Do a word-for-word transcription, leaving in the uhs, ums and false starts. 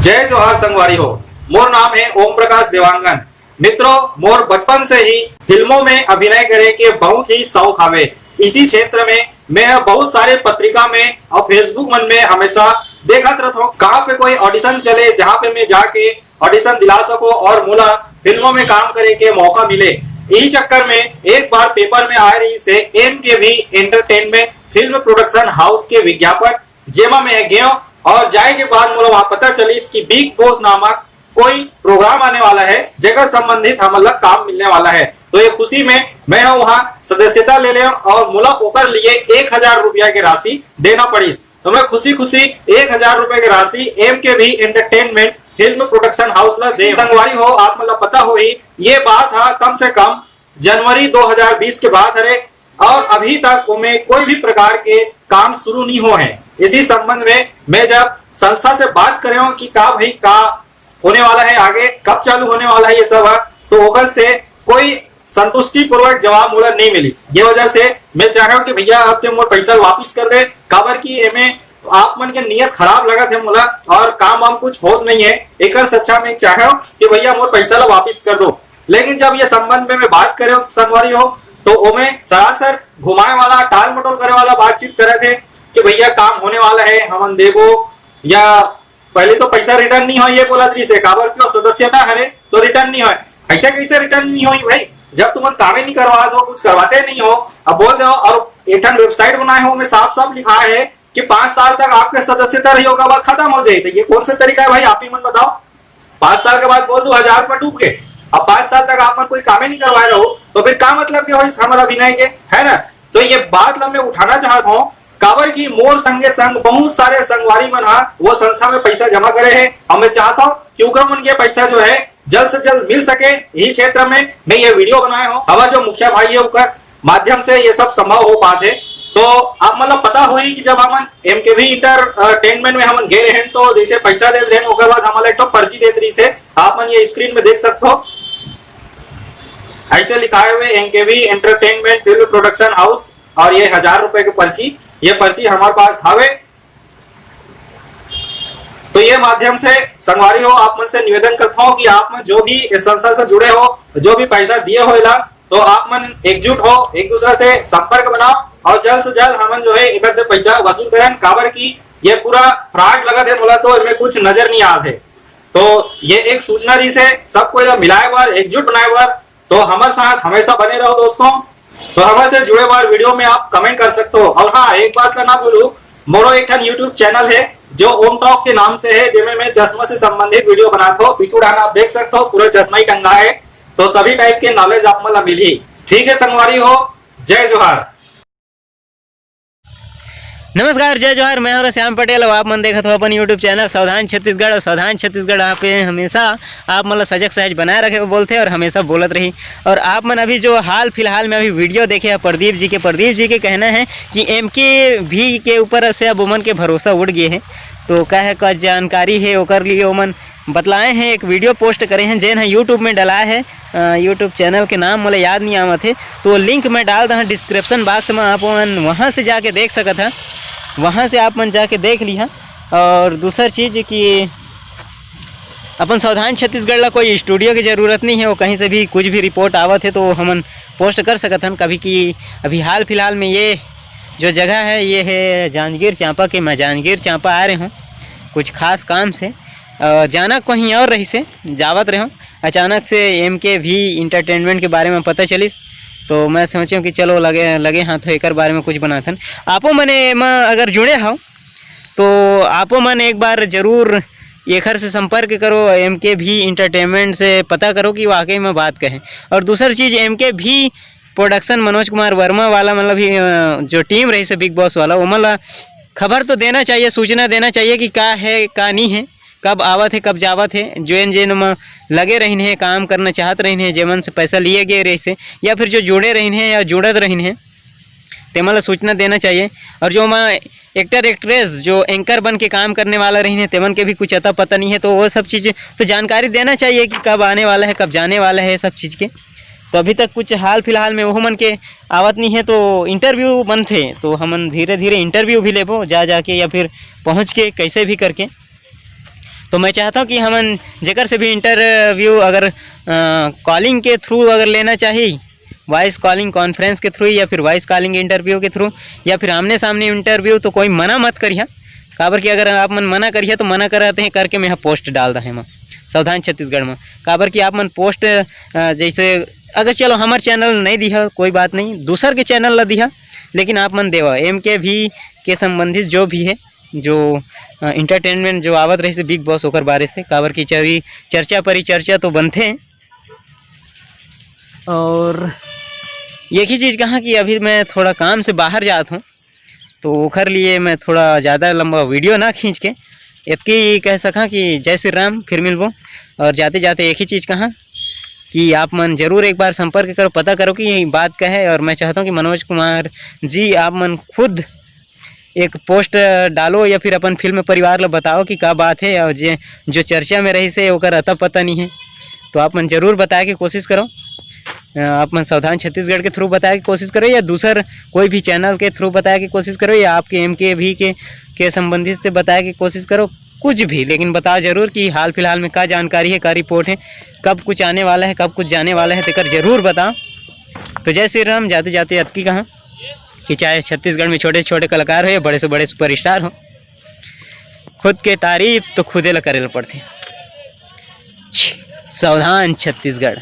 जय जोहार संगवारी हो, मोर नाम है ओम प्रकाश देवांगन। मित्रों, मोर बचपन से ही फिल्मों में अभिनय करे के बहुत ही शौक हवे। इसी क्षेत्र में मैं बहुत सारे पत्रिका में और Facebook मन में हमेशा देखत रहत हूँ, कहाँ पे कोई ऑडिशन चले, जहाँ पे मैं जाके ऑडिशन दिला सको और मोला फिल्मों में काम करे के मौका मिले। यही चक्कर में एक बार पेपर में आए रहिसे M K V entertainment film production house के विज्ञापन, जेमा मैं गयो और जाए के बाद मोला वहाँ पता चलिस कि बिग बॉस नामक कोई प्रोग्राम आने वाला है, जेकर संबंधित हमन ला काम मिलने वाला है। तो ये खुशी में मैं ह वहाँ सदस्यता ले लेव और मोला ओकर लिए एक हजार रुपया के राशि देना पड़िस। तो मैं खुशी खुशी एक हजार रुपया के राशि M K V entertainment film production house ला दे। संगवारी हो, आप मन ला पता होही, ये बात हा कम से कम जनवरी दो हजार बीस के बात हरे और अभी तक ओमे कोई भी प्रकार के काम शुरू नहीं हो है। इसी संबंध में मैं जब संस्था से बात करे हूँ कि का भाई, का होने वाला है आगे, कब चालू होने वाला है ये सब, तो ओकर से कोई संतुष्टिपूर्वक जवाब मोला नहीं मिलिस। ये वजह से मैं चाहे हूँ कि भैया, अब ते मोर पैसा वापिस कर दे, काबर कि एमे आप मन के नियत खराब लगत है मोला और काम वाम कुछ होत नहीं है। एकर से अच्छा मैं चाहे हूँ कि भैया, मोर पैसा ला वापिस कर दो। लेकिन जब ये संबंध में मैं बात करे हूँ संगवारी हो, तो ओमे सरासर घुमाए वाला, टाल मटोल करे वाला बातचीत करे थे कि भैया, काम होने वाला है, हमन देबो, या पहले तो पैसा रिटर्न नहीं हो, ये बोलत रहिसे, काबर क्यों, सदस्यता हरे तो रिटर्न नहीं हो। ऐसा कैसे रिटर्न नहीं होई भाई, जब तुमन कामे नहीं करवा दो, कुछ करवाते नहीं हो। अब बोल दो और एक ठन वेबसाइट बनाए हो, में साफ साफ लिखा है कि पांच साल तक आपके सदस्यता रही, ओकर बाद खत्म हो जाए। तो ये कौन सा तरीका है भाई, आप ही मन बताओ। पांच साल के बाद बोल दो हजार रुपया डूब गए, अब पांच साल तक आप मन कोई कामे नहीं करवाए रहो, तो फिर का मतलब के होइस हमर अभिनय के, है ना? तो ये बात ला मैं उठाना चाहत हूँ, काबर कि मोर संगे संग बहुत सारे संगवारी मन हा वो संस्था में पैसा जमा करे है, और मैं चाहता हूँ कि ओकर मन के पैसा जो है जल्द से जल्द मिल सके। यही क्षेत्र में मैं ये वीडियो बनाए हूँ, हमारे जो मुखिया भाई है ओकर माध्यम से ये सब संभव हो पात है। तो आप मतलब पता होई कि जब हमन एम के वी इंटरटेनमेंट में हमन गए रहन, तो जैसे पैसा देत रहन, ओकर बाद हमन ला एक ठो पर्ची देत रहिसे, आप मन ये स्क्रीन में देख सकते हो। ऐसे लिखाए हुए M K V entertainment film production house, और ये हजार रुपए के पर्ची, ये पर्ची हमारे पास हवे। तो ये माध्यम से संगवारी हो, आप मन से निवेदन करता हूँ कि आप मन जो भी इस संस्था से जुड़े हो, जो भी पैसा दिए हो एला, तो आप मन एकजुट हो, एक दूसरा से संपर्क बनाओ और जल्द से जल्द हमन जो है एकर से पैसा वसूल करन, काबर कि ये पूरा फ्रॉड लगत है मोला, तो इनमें कुछ नजर नहीं आत है। तो ये एक सूचना रहिसे सब कोई ला मिलाए बर, एकजुट बनाए बर। तो हमारे साथ हमेशा बने रहो दोस्तों। तो हमारे से जुड़े बर वीडियो में आप कमेंट कर सकते हो। और हाँ, एक बात ला ना भूलू, मोरो एक ठन YouTube चैनल है जो ओम टॉक के नाम से है, जेमे मैं चश्मा से संबंधित वीडियो बनात हो। पीछू डान आप देख सकते हो, पूरा चश्मा ही टंगा है, तो सभी टाइप के नॉलेज आप मन ला मिलही। ठीक है संगवारी हो, जय जोहार। नमस्कार, जय जोहार, मैं हूं श्याम पटेल और आप मन देखत हो अपन YouTube चैनल सावधान छत्तीसगढ़। और सावधान छत्तीसगढ़ आप हमेशा आप मन ला सजग सहज बनाए रखे बोलथे और हमेशा बोलत रही। और आप मन अभी जो हाल फिलहाल में अभी वीडियो देखे हैं प्रदीप जी के, प्रदीप जी के कहना है कि एम के वी के ऊपर से अब ओमन के भरोसा उठ गए है, तो का है का जानकारी है ओकर लिए ओमन बतलाए हैं, एक वीडियो पोस्ट करे हैं, जेन ह YouTube में डलाए है। अ, YouTube चैनल के नाम मोला याद नहीं आवत है, तो लिंक मैं डाल दहा डिस्क्रिप्शन बॉक्स में, आप मन वहाँ से जाके देख सकत है, वहाँ से आप मन जाके देख लिहा। और दूसर चीज कि अपन सावधान छत्तीसगढ़ ला कोई स्टूडियो की जरूरत नहीं है, वो कहीं से भी कुछ भी रिपोर्ट आवत है तो हमन पोस्ट कर सकत हन कभी। कि अभी हाल फिलहाल में ये जो जगह है, ये है जांजगीर चांपा के। मैं जांजगीर चांपा आ रहे हूँ कुछ खास काम से, अ, जाना कहीं और रहिसे, जावत रहे हूँ। अचानक से एम के वी एंटरटेनमेंट के बारे में पता चलिस, तो मैं सोचे कि चलो लगे, लगे हाथ हो एकर बारे में कुछ बनाथन। आपो मन एमा अगर जुड़े हो, तो आपो मन एक बार जरूर एखर से संपर्क करो, एम के वी एंटरटेनमेंट से पता करो कि वाकई में बात कहे। और दूसर चीज, M K V production, Manoj Kumar Verma वाला, मतलब ही, अ, जो टीम रहिसे बिग बॉस वाला, ओमन ला खबर तो देना चाहिए, सूचना देना चाहिए कि का है, का नहीं है, कब आवत है, कब जावत है। जेन जेन म लगे रहिन है, काम करना चाहत रहिन है, जेमन से पैसा लिए गए रहिसे, या फिर जो जुड़े रहिन है या जुड़त रहिन है, तेमन ला सूचना देना चाहिए। और जो ओमा एक्टर एक्ट्रेस जो एंकर बन के काम करने वाला रहिन है, तेमन के भी कुछ अता पता नहीं है, तो वो सब चीज़ तो जानकारी देना चाहिए कि कब आने वाला है, कब जाने वाला है, सब चीज़ के। तो अभी तक कुछ हाल फिलहाल में वो मन के आवत नहीं है, तो इंटरव्यू बनथे, तो हमन धीरे धीरे इंटरव्यू भी लेबो जा जाके या फिर पहुँच के, कैसे भी करके। तो मैं चाहता हूँ कि हमन जेकर से भी इंटरव्यू अगर कॉलिंग के थ्रू अगर लेना चाही, वॉइस कॉलिंग कॉन्फ्रेंस के थ्रू या फिर वॉइस कॉलिंग इंटरव्यू के थ्रू या फिर आमने सामने इंटरव्यू, तो कोई मना मत करिहा। काबर कि अगर आप मन मना करिहा तो मना करत हैं करके मैं पोस्ट डाल दहे म सावधान छत्तीसगढ़ में। काबर कि आप मन पोस्ट जैसे अगर चलो हमार चैनल नहीं दिहा, कोई बात नहीं, दूसर के चैनल ला दिहा, लेकिन आप मन देवा एम के भी के संबंधित जो भी है, जो इंटरटेनमेंट जो आवत रहिसे बिग बॉस ओकर बारे से, काबर कि चरी चर्चा परिचर्चा तो बनथे। और एक ही चीज़ कहा कि अभी मैं थोड़ा काम से बाहर जात हूँ, तो ओखर लिए मैं थोड़ा ज़्यादा लंबा वीडियो ना खींच के इतकी कह सका कि जय श्री राम, फिर मिलबो। और जाते जाते एक ही चीज़ कहा कि आप मन जरूर एक बार संपर्क करो, पता करो कि ये बात का है। और मैं चाहता हूँ कि मनोज कुमार जी आप मन खुद एक पोस्ट डालो या फिर अपन फिल्म परिवार ला बताओ कि का बात है, और जे जो चर्चा में रहिसे ओकर अता पता नहीं है, तो आप मन जरूर बताए के कोशिश करो। आप मन सावधान छत्तीसगढ़ के थ्रू बताए के कोशिश करो या दूसर कोई भी चैनल के थ्रू बताए के कोशिश करो या आपके एम के भी के के संबंधित से बताए के कोशिश करो, कुछ भी, लेकिन बताओ जरूर कि हाल फिलहाल में का जानकारी है, का रिपोर्ट है, कब कुछ आने वाला है, कब कुछ जाने वाला है, तेकर जरूर बताओ। तो जय श्री राम। जाते जाते अतकी कहा कि चाहे छत्तीसगढ़ में छोटे से छोटे कलाकार हो या बड़े से बड़े सुपरस्टार हो, खुद के तारीफ तो खुदे ला करे ला पड़थे। सावधान छत्तीसगढ़।